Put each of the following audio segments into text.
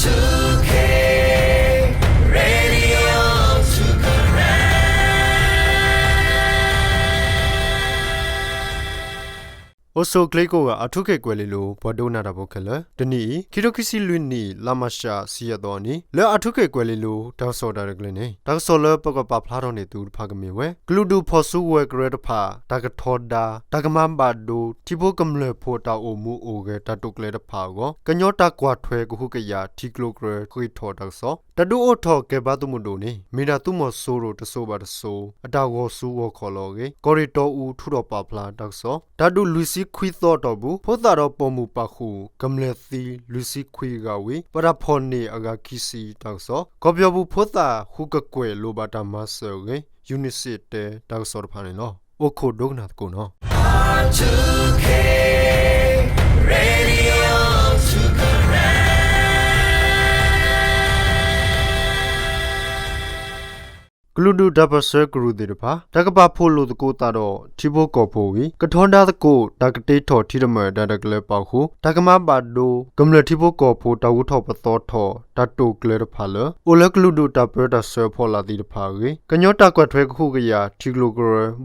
Radio အိၣ်ဆူၣ်ချ့ကိးဂၤ အၣ်ထူခ့ၣ်ကွဲၤလ့လိၤ ပှၤဒိကနၣ်တၢ်ဖိခဲလၢာ်, တနံၤအံၤ ခံထိခံဆံလွံၢ်နံၣ် လါမးရှး ဆံယဲၢ်သီအနံၤ လၢအၣ်ထူခ့ၣ်ကွဲၤလ့လိၤ တၢ်ကစီၣ်တၢ်ရဲၣ်တၢ်ကျဲၤန့ၣ် တၢ်ကစီၣ်လၢပကပာ်ဖျါထီၣ်န့ၢ်သုတဖၣ်ကမ့ၢ်ဝဲ ကလုာ်ဒူၣ်ဖီၣ်စုကဝဲၤကရၢတဖၣ် တၢ်ကထီဒါ တၢ်ကမၤဘၣ်ဒိ ထံဖိကမျၢၢ်ဖိတၢ်အိၣ်မူအိၣ်ဂဲၤတၢ်တိာ်ကျဲၤတဖၣ်အဂီၢ် ကညီတၢ်ကွၢ်ထွဲကဟုကယာ်ထံကျိကရၢဃ့ၢ်ထီၣ်တၢ်ကစီၣ်, တၢ်ဒုးအိၣ်ထီၣ်ကဲဘါသုးမုၢ်ဒိၣ်န့ၣ် မ့ၢ်ဒၣ်သုးမီၤစိရိၤတစိၤဘၣ်တစိၤ အတၢ်ဂီၤစုဂီၤခီၣ်လီၤအဂ့ၢ် ကီၢ်ရ့ၣ်တီအူထုးထီၣ်ပာ်ဖျါတၢ်ကစီၣ်, တၢ်ဒုးလွံၢ်ဆံခွံသီအတီၢ်ပူၤ ဖိသၣ်ဒီးပိာ်မုၣ်ပာ်ဃုာ် ကမျၢၢ်သံလွံၢ်ဆံခွံဂၤဝံၤ ဘၣ်တၢ်ဖီၣ်န့ၢ်အဂၤခံဆံတၢ်ကစီၣ်, ကီၢ်ပယီၤပူၤဖိသၣ်ဃုကကွဲၢ်လိၣ်ဘၣ်တၢ်မၤစၢၤအဂ့ၢ် UNICEF တဲတၢ်ကစီၣ်တဖၣ်န့ၣ်လီၤ. အိၣ်ခိးဒိကနၣ်သကိးနီၤ. ကလုာ်ဒူၣ်တၢ်ပၢၢ်ဆၢကရူၢ်သ့ၣ်တဖၣ် တၢ်ကပာ်ဖှိၣ်လိာ်သကိးသးဒီးထံဖိကီၢ်ဖိဝံၤ ကထီဒါသကိး တၢ်ကတ့ထီၣ်ထံတမၢၣ်တၢ်ရဲၣ်တၢ်ကျဲၤပာ်ဃုာ် တၢ်ကမၤဘၣ်ဒိ ကမျၢၢ်ထံဖိကီၢ်ဖိတၢ်ဂုၤထီၣ်ပသီထီၣ် တၢ်တိာ်ကျဲၤတဖၣ်လၢ အိၣ်လၢကလုာ်ဒူၣ်တၢ်ပၢတၢ်ဆှၢဖီလာ်သ့ၣ်တဖၣ်အဂ့ၢ် ကညီတၢ်ကွၢ်ထွဲကဟုကယာ်ထံကျိကရၢ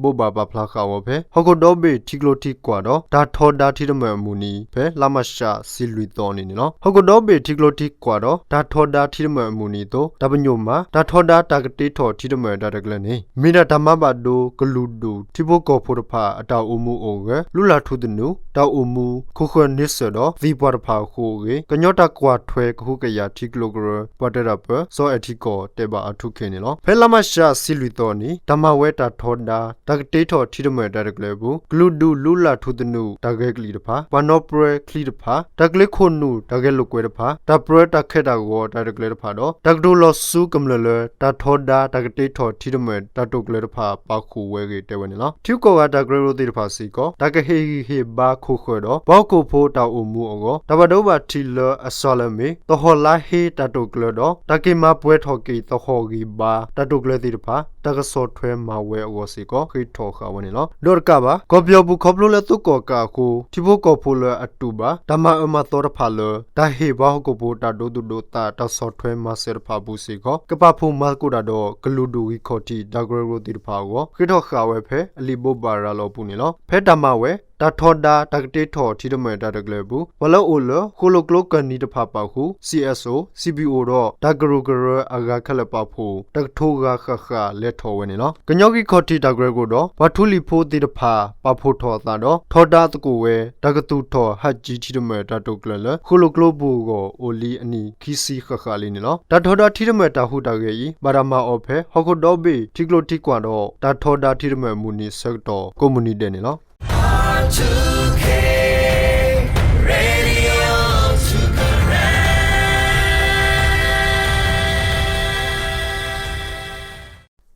ဘိးဘၣ်ပာ်ဖျါဃာ်ဝဲဖဲ ဟီၣ်ခိၣ်ဒီဘ့ၣ်ထံကျိထံကွၢ်ဒီး တၢ်ထီဒါထံတမၢၣ်အမုၢ်နံၤ ဖဲလါမးရှး ဆံလွံၢ်သီအနံၤန့ၣ်လီၤ. ဟီၣ်ခိၣ်ဒီဘ့ၣ်ထံကျိထံကွၢ်ဒီး တၢ်ထီဒါထံတမၢၣ်အမုၢ်နံၤအသိး တၢ်ပညိၣ်မး တၢ်ထီဒါတၢ်ကတ့ထီၣ်ထံတမၢၣ်တၢ်ရဲၣ်တၢ်ကျဲၤန့ၣ် မ့ၢ်ဒၣ်တၢ်မၤဘၣ်ဒိ ကလုာ်ဒူၣ်ထံဖိကီၢ်ဖိတဖၣ် အတၢ်အိၣ်မူအိၣ်ဂဲၤ လုၢ်လၢ်ထူသနူ တၢ်အိၣ်မူ ခိၣ်ဃၢၤန့ဆၢၣ်ဒီးသံပှၢ်တဖၣ်အဃိအဂ့ၢ် ကညီတၢ်ကွၢ်ထွဲကဟုကယာ်ထံကျိကရၢ ပှၤတဲတၢ်ပၢ စီၤအဲၣ်ထံကီၢ် တဲဘၣ်အၣ်ထူခ့ၣ်န့ၣ်လီၤ. ဖဲလါမးရှး ဆံလွံၢ်သီအနံၤ တၢ်မၤဝဲတၢ်ထီဒါ တၢ်ကတ့ထီၣ်ထံတမၢၣ်တၢ်ရဲၣ်တၢ်ကျဲၤအပူၤ ကလုာ်ဒူၣ်လုၢ်လၢ်ထူသနူ တၢ်ဂဲၤကလံၣ်တဖၣ်, ပှၤနီၣ်ပြၢချံတဖၣ်, တၢ်ကျ့ခိၣ်နူာ်တၢ်ဂဲၤလိာ်ကွဲတဖၣ်, တၢ်ပြၢတၢ်ခဲတၢ်ဂီၤတၢ်ရဲၣ်တၢ်ကျဲၤတဖၣ်ဒီး တၢ်ကတိၤလီၤဆူကမျၢၢ်လၢ တၢ်ထီဒါတၢ်ကတ့ထီၣ်ထံတမၢၣ်တၢ်တိာ်ကျဲၤတဖၣ် ပာ်ဃုာ်ဝဲအဂ့ၢ် တဲဝဲန့ၣ်လီၤ. ထံဂုၤကီၢ်ဂၤတၢ်ကရၢကရိသ့ၣ်တဖၣ်စ့ၢ်ကီး တၢ်ကဟ့ၣ်ဂံၢ်ဟ့ၣ်ဘါခိၣ်ဃၢၤဒီး ပှၤဟီၣ်ခိၣ်ဖိတၢ်အိၣ်မူအဂီၢ် တၢ်ဘၣ်ဒိဘၣ်ထံးလၢအစှၤလၢအမ့ၢ် သဟီၣ်လါဟ့တၢ်တိာ်ကျဲၤဒီး တၢ်က့ၤမၤပှဲၤထီၣ်က့ၤသဟီၣ်ဂံၢ်ဘါတၢ်တိာ်ကျဲၤသ့ၣ်တဖၣ် တၢ်ကဆီၣ်ထွဲမၤဝဲအဂီၢ်စ့ၢ်ကီး ဃ့ထီၣ်ဃာ်ဝဲန့ၣ်လီၤ. ဒီးတကးဘၣ် ကီၢ်ပယီၤပူၤခီဖျိလၢသုးကီၣ်ကးအဃိ ထံဖိကီၢ်ဖိလၢအတူၢ်ဘၣ် တၢ်မၤအၢမၤသီတဖၣ်လၢ တၢ်ဟ့ၣ်ပှၤဟီၣ်ခိၣ်ဖိတၢ်ဒိသူၣ်ဒိသးတၢ်ဆီၣ်ထွဲမၤစၢၤတဖၣ်အပူၤစ့ၢ်ကီး ကပာ်ဖှိၣ်မၤသကိးတၢ်ဒီး ကလုာ်ဒူၣ်ဂံၢ်ခီၣ်ထံးတၢ်ကရၢကရိသ့ၣ်တဖၣ်အဂီၢ် ဃ့ထီၣ်ဃာ်ဝဲဖဲအလံာ်ဘိးဘၣ်ရၤလီၤအပူၤန့ၣ်လီၤ. ဖဲတၢ်မၤဝဲ တၢ်ထီဒါတၢ်ကတ့ထီၣ်ထံတမၢၣ်တၢ်ရဲၣ်တၢ်ကျဲၤအပူၤ ပှၤလၢအိၣ်လၢဃိၣ်လိာ်ကျိကၢၢ်နံၤတဖၣ်ပာ်ဃုာ် CSO, CBO ဒီးတၢ်ကရူၢ်ကရၢအဂၤခဲလၢာ်ပာ်ဖှိၣ် တကထိဂၤဃၣ်ဃၣ်လဲၤထီၣ်ဝဲန့ၣ်လီၤ. ကညီဂံၢ်ခီၣ်ထံးတၢ်ကရၢကရိဒီး ပှၤထူလံၤဖိသ့ၣ်တဖၣ် ပာ်ဖှိၣ်ထီၣ်အသးဒီး ထီဒါသကိးဝဲ တၢ်ကသူၣ်ထီၣ်ဟးကၠံထံတမၢၣ်တၢ်ရဲၣ်တၢ်ကျဲၤလၢ ဃိၣ်လိာ်ကျိပူၤအဂီၢ် အိၣ်လံအနံၣ်ခံဆံဃၣ်ဃၣ်လံန့ၣ်လီၤ. တၢ်ထီဒါထံတမၢၣ်တၢ်ဟူးတၢ်ဂဲၤအံၤ ဘၣ်တၢ်မၤအီၤဖဲ ဟီၣ်ခိၣ်ဒီဘ့ၣ်ထံကျိထံကွၢ်ဒီး တၢ်ထီဒါထံတမၢၣ်အမုၢ်နံၤဆၢကတီၢ် ကိးမုၢ်နံၤဒဲးန့ၣ်လီၤ.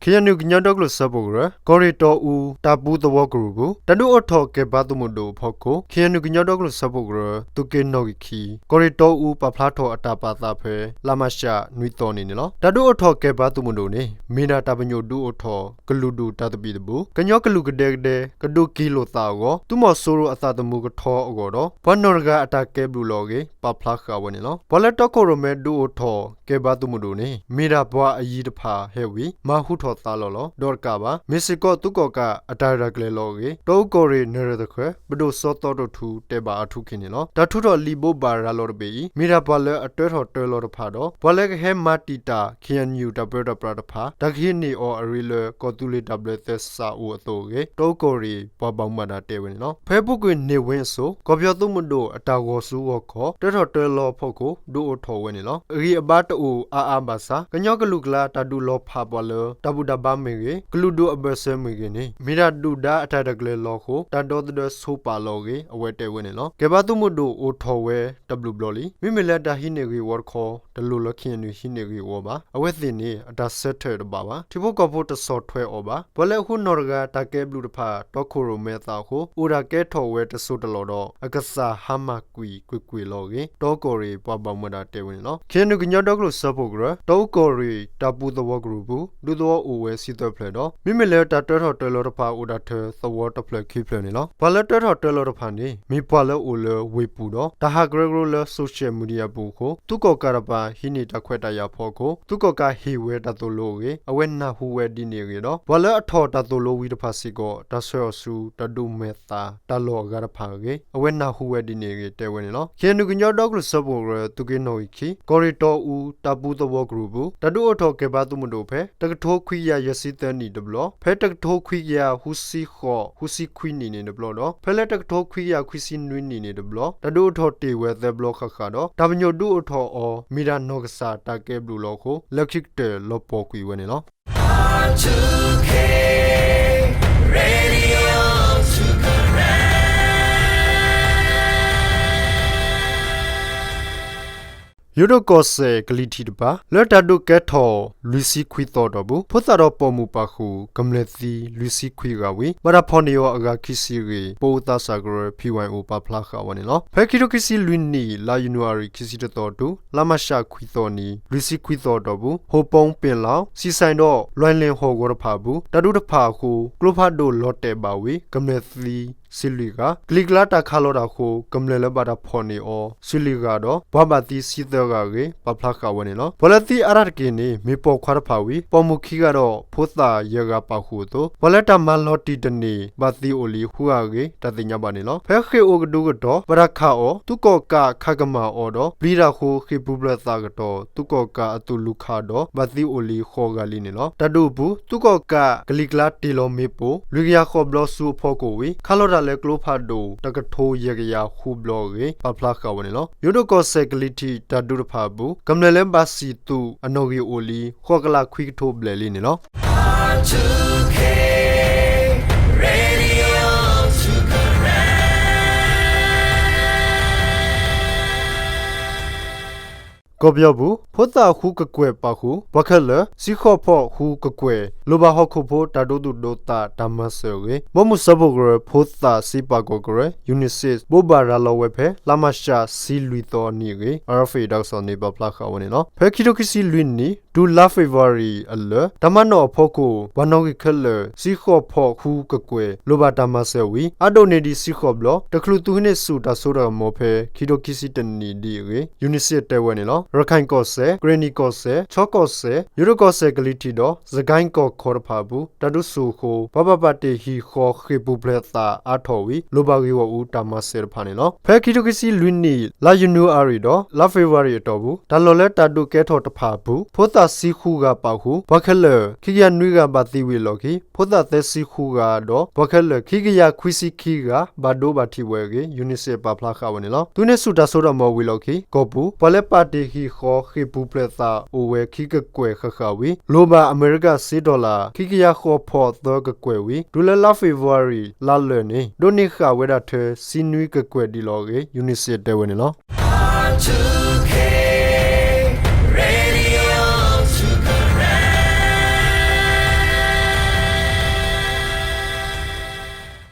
ခ့ၣ်အဲၣ်ယူၣ် ကညီဒီကလုာ်စၢဖှိၣ်ကရၢ ကီၢ်ရ့ၣ်တီအူ တၢ်ပူသဝီကရူၢ်ပူၤ တၢ်ဒုးအိၣ်ထီၣ်ကဲဘါသုးမုၢ်ဒိၣ်အဖီခိၣ် ခ့ၣ်အဲၣ်ယူၣ် ကညီဒီကလုာ်စၢဖှိၣ်ကရၢ သုးက့နီၣ်ဂံၢ်ခံ ကီၢ်ရ့ၣ်တီအူ ပာ်ဖျါထီၣ်အတၢ်ပာ်သးဖဲ လါမးရှး နွံသီနံၤန့ၣ်လီၤ. တၢ်ဒုးအိၣ်ထီၣ်ကဲဘါသုးမုၢ်ဒိၣ်န့ၣ် မ့ၢ်ဒၣ်တၢ်ပညိၣ်ဒုးအိၣ်ထီၣ် ကလုာ်ဒူၣ်တၢ်သဘံၣ်သဘုၣ် ကညီကလုာ်ကဒဲကဒဲ ကဒုးက့ၤလိာ်သးအဂီၢ် သုးမီၤစိရိၤအသးသမူကထီအဂီၢ်ဒီး ပှၤနီၢ်တဂၤအတၢ်ကဲဘျုးလီၤအဂ့ၢ် ပာ်ဖျါဃာ်ဝဲန့ၣ်လီၤ. ပှၤလၢတီခိၣ်ရိၣ်မဲဒုးအိၣ်ထီၣ်ကဲဘါသုးမုၢ်ဒိၣ်န့ၣ် မ့ၢ်ဒၣ်ပှၤအယံၤတဖၣ်ဟဲဝံၤ မၤဟူထီၣ်သါလီၤလီၤ. ဒီးတကးဘၣ် မ့ၢ်စ့ၢ်ကီးသုးကီၣ်ကးအတၢ်ရဲၣ်တၢ်ကျဲၤလီၤအဂ့ၢ် တီအူကီၢ်ရ့ၣ်နရၢၢ်သဃဲၤ ပဒိၣ်စီၤသီတိၣ်ထူ တဲဘၣ်အၣ်ထူခ့ၣ်န့ၣ်လီၤ. တၢ်ထုးထီၣ်လံာ်ဘိးဘၣ်ရၤလီၤတဘ့ၣ်အံၤ မ့ၢ်ဒၣ်ပှၤလၢအတၢထီၣ်တၢလီၤတဖၣ်ဒီး ပှၤလၢကဟဲမၤတံာ်တာ် ခ့ၣ်အဲၣ်ယူၣ် တၢ်ပၢတၢ်ပြးတဖၣ် တၢ်ကဟံးန့ၢ်အီၤအရ့လၢ ကီၢ်သူလ့ၤတၢ်ဘျၢသဲစးအိၣ်အသိးအဂ့ၢ် တီအူကီၢ်ရ့ၣ် ပှၤဘၣ်မူဘၣ်ဒါတဲဝဲန့ၣ်လီၤ. ဖဲအပူၤကွံာ်န့ၢ်ဝ့အစိၤ ကီၢ်ပယီၤသုးမုၢ်ဒိၣ်အတၢ်ဂီၤစုဂီၤခီၣ် တၢထီၣ်တၢလီၤအဖီခိၣ် ဒုးအိၣ်ထီၣ်ဝဲန့ၣ်လီၤ. အဂံၢ်အဘါတအိၣ်အါအါဘၣ်ဆၣ် ကညီကလုာ်ကျါ တၢ်ဒုးလီၤဖးပှၤလၢ တၢ်ဘူၣ်တၢ်ဘါမ့ၢ်ဂ့ၤ ကလုာ်ဒူၣ်အဘၢၣ်စၢၤမ့ၢ်ဂ့ၤန့ၣ် မ့ၢ်ဒၣ်ဒုၣ်ဒါအတၢ်ရဲၣ်တၢ်ကျဲၤလီၤအဃိ တၢ်ဒီသဒၢဆိပာ်လီၤအဂ့ၢ် အဝဲတဲဝဲန့ၣ်လီၤ. ကဲဘါသုးမုၢ်ဒိၣ်အိၣ်ထီၣ်ဝဲတဘျုးဘျီလံ. မ့မ့ၢ်လၢတၢ်ဟံးန့ၢ်ဂ့ၢ်ဝီတခီ တလိၣ်လၢ ခ့ၣ်အဲၣ်ယူၣ် ဟံးန့ၢ်ဂ့ၢ်ဝီဘၣ်. အဝဲသ့ၣ်န့ၣ် အတၢ်ဆၢထၢၣ်တဘၣ်ဘၣ်. ထံဖိကီၢ်ဖိတဆီၣ်ထွဲအီၤဘၣ်. ပှၤလၢအဃုနီၢ်တဂၤတၢ်ကဲဘျုးတဖၣ် တီခိၣ်ရိၣ်မဲအသးအဃိ အိၣ်တၢ်ကဲထီၣ်ဝဲတစိၢ်တလီၢ်ဒီး အကစၢ်ဟါမၢ်ကွံာ်ကွ့ၢ်ကွ့ၢ်လီၤအဂ့ၢ် တီအူကီၢ်ရ့ၣ် ပှၤဘၣ်မူဘၣ်ဒါတဲဝဲန့ၣ်လီၤ. ခ့ၣ်အဲၣ်ယူၣ် ကညီဒီကလုာ်စၢဖှိၣ်ကရၢ တီအူကီၢ်ရ့ၣ် တၢ်ပူသဝီကရူၢ်ပူၤ ဒူသဝီ အိၣ်ဝဲဆံသၢဖျၢၣ်ဒီး မ့မ့ၢ်လၢတၢ်တၢထီၣ်တၢလီၤတဖၣ်အိၣ်ဒၣ်ထဲသဝီတဖျၢၣ်ခံဖျၢၣ်န့ၣ်လီၤ. ပှၤလၢတၢထီၣ်တၢလီၤတဖၣ်န့ၣ် မ့ၢ်ပှၤလၢအိၣ်လၢဝ့ၢ်ပူၤဒီး တၢ်ဟးကရၢကရိလၢ social media အပူၤအဃိ သုးကီၣ်ကးတပၤ ဟံးန့ၢ်တၢ်ခွဲးတၢ်ယာ်ဖီခိၣ် သုးကီၣ်ကးဟ့ၣ်ဝဲတၢ်သိၣ်လိအဂ့ၢ် အဝဲနၢ်ဟူဝဲဒ်န့ၣ်အဂ့ၢ်ဒီး ပှၤလၢအထီၣ်တၢ်သိၣ်လိဝံၤတဖၣ်စ့ၢ်ကီး တၢ်ဆှၢအီၤဆူတၢ်ဒုးမဲာ်သၣ်တၢ်လီၢ်အဂၤတဖၣ်အဂ့ၢ် အဝဲနၢ်ဟူဝဲဒ်န့ၣ်အဂ့ၢ် တဲဝဲန့ၣ်လီၤ. ခ့ၣ်အဲၣ်ယူၣ် ကညီဒီကလုာ်စၢဖှိၣ်ကရၢ သုးက့နီၣ်ဂံၢ်ခံ ကီၢ်ရ့ၣ်တီအူ တၢ်ပူၤသဝီကရူၢ်ပူၤ တၢ်ဒုးအိၣ်ထီၣ်ကဲဘါသုးမုၢ်ဒိၣ်ဖဲ တကထိခွံကယၤယဲၢ်ဆံသၢနံၣ်တဘျီ, ဖဲတကထိခွံကယၤဃုဆံဃိး ဃုဆံခွံနံၣ်န့ၣ်တဘျီဒီး ဖဲလၢတကထိခွံကယၤခွံဆံနွံနံၣ်န့ၣ်တဘျီ တၢ်ဒုးအိၣ်ထီၣ်တ့ၢ်ဝဲသၢဘျီဃၣ်ဃၣ်ဒီး တၢ်ပညိၣ်ဒုးအိၣ်ထီၣ်အီၤ မ့ၢ်ဒၣ်နီၢ်ကစၢ်တၢ်ကဲဘျုးလီၤအဃိ လၢခံကတၢၢ်လီၤပှီၢ်ကွံာ်ဝဲန့ၣ်လီၤ. ယိၤဒိၣ်ကီၢ်စဲၣ်ကလံၤထံးတဖၣ် လၢတၢ်ဒုးကဲထီၣ်လွံၢ်ဆံခွံသီအတီၢ်ပူၤ ဖိသၣ်ဒီးပိာ်မုၣ်ပာ်ဃုာ် ကမျၢၢ်သံလွံၢ်ဆံခွံဂၤဝံၤ ဘၣ်တၢ်ဖီၣ်န့ၢ်အီၤအဂၤခံဆံအဂ့ၢ် ပအိၣ်သးစၢ်ကရၢ ဖံဝဲၣ်အိၣ် ပာ်ဖျါဃာ်ဝဲန့ၣ်လီၤ. ဖဲခံထိခံဆံလွံၢ်နံၣ် လါယနူၤအါရံၤခံဆံတသီတုၤ လါမးရှးခွံသီနံၤ လွံၢ်ဆံခွံသီအတီၢ်ပူၤ ဟိၣ်ပိၢ် ပ့ၣ်လီၣ် စံးစဲၣ်ဒီး လွဲၢ်လ့ၣ်ဟီၣ်ကဝီၤတဖၣ်အပူၤ တၢ်ဒုးတဖၣ်အဃိ ကျိဖးဒိၣ်လီၤတဲာ်ဘၣ်ဝံၤ ကမျၢၢ်သံ စံးလွံၢ်ဂၤ, ကလံၤကျါတၢ်ခးလီၤတၢ်အဃိ ကမျၢၢ်လၢဘၣ်တၢ်ဖီၣ်န့ၢ်အီၤ စံးလွံၢ်ဂၤဒီး ပှၤဘၣ်သံစံးသၢဂၤအဂ့ၢ် ပာ်ဖျါဃာ်ဝဲန့ၣ်လီၤ. ပှၤလၢသံအါထီၣ်တက့ၢ်န့ၣ် မ့ၢ်ပိာ်ခွါတဖၣ်ဝံၤ ပိာ်မုၣ်ခံဂၤဒီး ဖိသၣ်ယဲၢ်ဂၤပာ်ဃုာ်အသိး ပှၤလၢတၢ်မၤလီၤတံၢ်တန့ၢ် ဘၣ်သံအိၣ်လံဃုဂၤအဂ့ၢ် တၢ်သ့ၣ်ညါဘၣ်န့ၣ်လီၤ. ဖဲဃ့ၢ်အိၣ်ကဒူကတီၤ ဘၣ်တၢ်ခးအီၤ သုးကီၣ်ကးခးကမၣ်အီၤဒီး ပျံၤတၢ်အဃိ ဃ့ၢ်ပူၤဖျဲးသးကတီၢ် သုးကီၣ်ကးအသုးလူၤခးဒီး ဘၣ်သံအိၣ်လံဃိးဂၤလံန့ၣ်လီၤ. တၢ်ဒုးအပူၤ သုးကီၣ်ကးကလံၤကျါတ့ၢ်လီၤမ့ၣ်ပိၢ် လွံၢ်ကယၤဃိးဘျီဆူအဖီခိၣ်ဝံၤ ခးလီၤတၢ်လၢကျိဖးဒိၣ် တကထိယဲၢ်ကယၤဃုဘျီအဂ့ၢ် ပာ်ဖျါဃာ်ဝဲန့ၣ်လီၤ. ယိၤဒိၣ်ကီၢ်စဲၣ်ကလံၤထံးတၢ်ဒုးတဖၣ်အပူၤ ကမျၢၢ်လၢဘၣ်စံၣ်သုးအနီၣ်ဂံၢ်အိၣ်လံ ဃိးကလးခွံကထိဘျဲၣ်လံန့ၣ်လီၤ. ကီၢ်ပယီၤပူၤ ဖိသၣ်ဃုကကွဲၢ်ပာ်ဃုာ် ပှၤခဲလၢာ် စံဃီၣ်ဖီၣ်ဃုကကွဲၢ် လိၣ်ဘၣ်ဟီၣ်ခိၣ်ဖိတၢ်ဒိသူၣ်ဒိသးတၢ်မၤစၢၤအဂ့ၢ် ဘီမုၢ်စၢဖှိၣ်ကရၢ ဖိသၣ်စံးပာ်ကီၢ်ကရၢ UNICEF ဘိးဘၣ်ရၤလီၤဝဲဖဲ လါမးရှးဆံလွံၢ်သီနံၤအဂ့ၢ် RFA တၢ်ကစီၣ်န့ၣ် ပာ်ဖျါဃာ်ဝဲန့ၣ်လီၤ. ဖဲခံထိခံဆံလွံၢ်နံၣ် တုၤလါဖ့ၤဘြူၤအါရံၤအလၢာ် တၢ်မၤနီၣ်အဖီခိၣ် ပှၤနီၣ်ဂံၢ်ခဲလၢာ် စံဃီၣ်ဖီၣ်ဃုကကွဲၢ် လိၣ်ဘၣ်တၢ်မၤစၢၤဝံၤ အါဒိၣ်န့ၢ်ဒံးစံဃိၣ်ဘျီ တချုးသုးဟံးန့ၢ်ဆူၣ်တၢ်စိတၢ်ကမီၤဖဲ ခံထိခံဆံတနံၣ်ဒံးအဂ့ၢ် UNICEF တဲဝဲန့ၣ်လီၤ. ရခၢၣ်ကီၢ်စဲၣ်, ကရ့ၣ်နံၣ်ကီၢ်စဲၣ်, ခၠ့ၣ်ကီၢ်စဲၣ်, ယိၤဒိၣ်ကီၢ်စဲၣ်ကလံၤထံးဒီး စကဲၣ်ကီၢ်ခီတဖၣ်အပူၤ တၢ်ဒုးဆူၣ်အဃိ ပှၤဘၣ်ပာ်တ့ၢ်ဟံၣ်ဃီဃ့ၢ်ပူၤဖျဲးသးအါထီၣ်ဝံၤ လိၣ်ဘၣ်ဂ့ၢ်ဂီၢ်အူတၢ်မၤစၢၤတဖၣ်န့ၣ်လီၤ. ဖဲခံထိခံဆံလွံၢ်နံၣ် လါယနူၤအါရံၤဒီး လါဖ့ၤဘြူၤအါရံၤအတီၢ်ပူၤ တၢ်လီၢ်လၢတၢ်ဒုးကဲထီၣ်တဖၣ်အပူၤ ဖိသၣ်ဆံဃုဂၤပာ်ဃုာ် ပှၤခဲလၢာ် ခံကယၤနွံဂၤဘၣ်သံဝံၤအလီၢ်ခံ ဖိသၣ်သၢဆံဃုဂၤဒီး ပှၤခဲလၢာ် ခံကယၤခွံဆံခံဂၤ ဘၣ်ဒိဘၣ်ထံးဝဲအဂ့ၢ် UNICEF ပာ်ဖျါဃာ်ဝဲန့ၣ်လီၤ. သုးဟံးန့ၢ်ဆူၣ်တၢ်စိတၢ်ကမီၤဝံၤအလီၢ်ခံ ကီၢ်ပူၤ ပှၤလၢပာ်တ့ၢ်ဟံၣ်ဃီဃ့ၢ်ပူၤဖျဲးသးအိၣ်ဝဲခံကကွဲၢ်ဃၣ်ဃၣ်ဝံၤ လိၣ်ဘၣ်အမဲရကၤစ့ dollar ခံကယၤဃိးဖီၣ်သၢကကွဲၢ်ဝံၤ တုၤလၢလါဖ့ၤဘြူၤအါရံၤလါလၢာ်န့ၣ် ဒိးန့ၢ်ဃာ်ဝဲဒၣ်ထဲ ဆံနွံကကွဲၢ်ဒံးလီၤအဂ့ၢ် UNICEF တဲဝဲန့ၣ်လီၤ.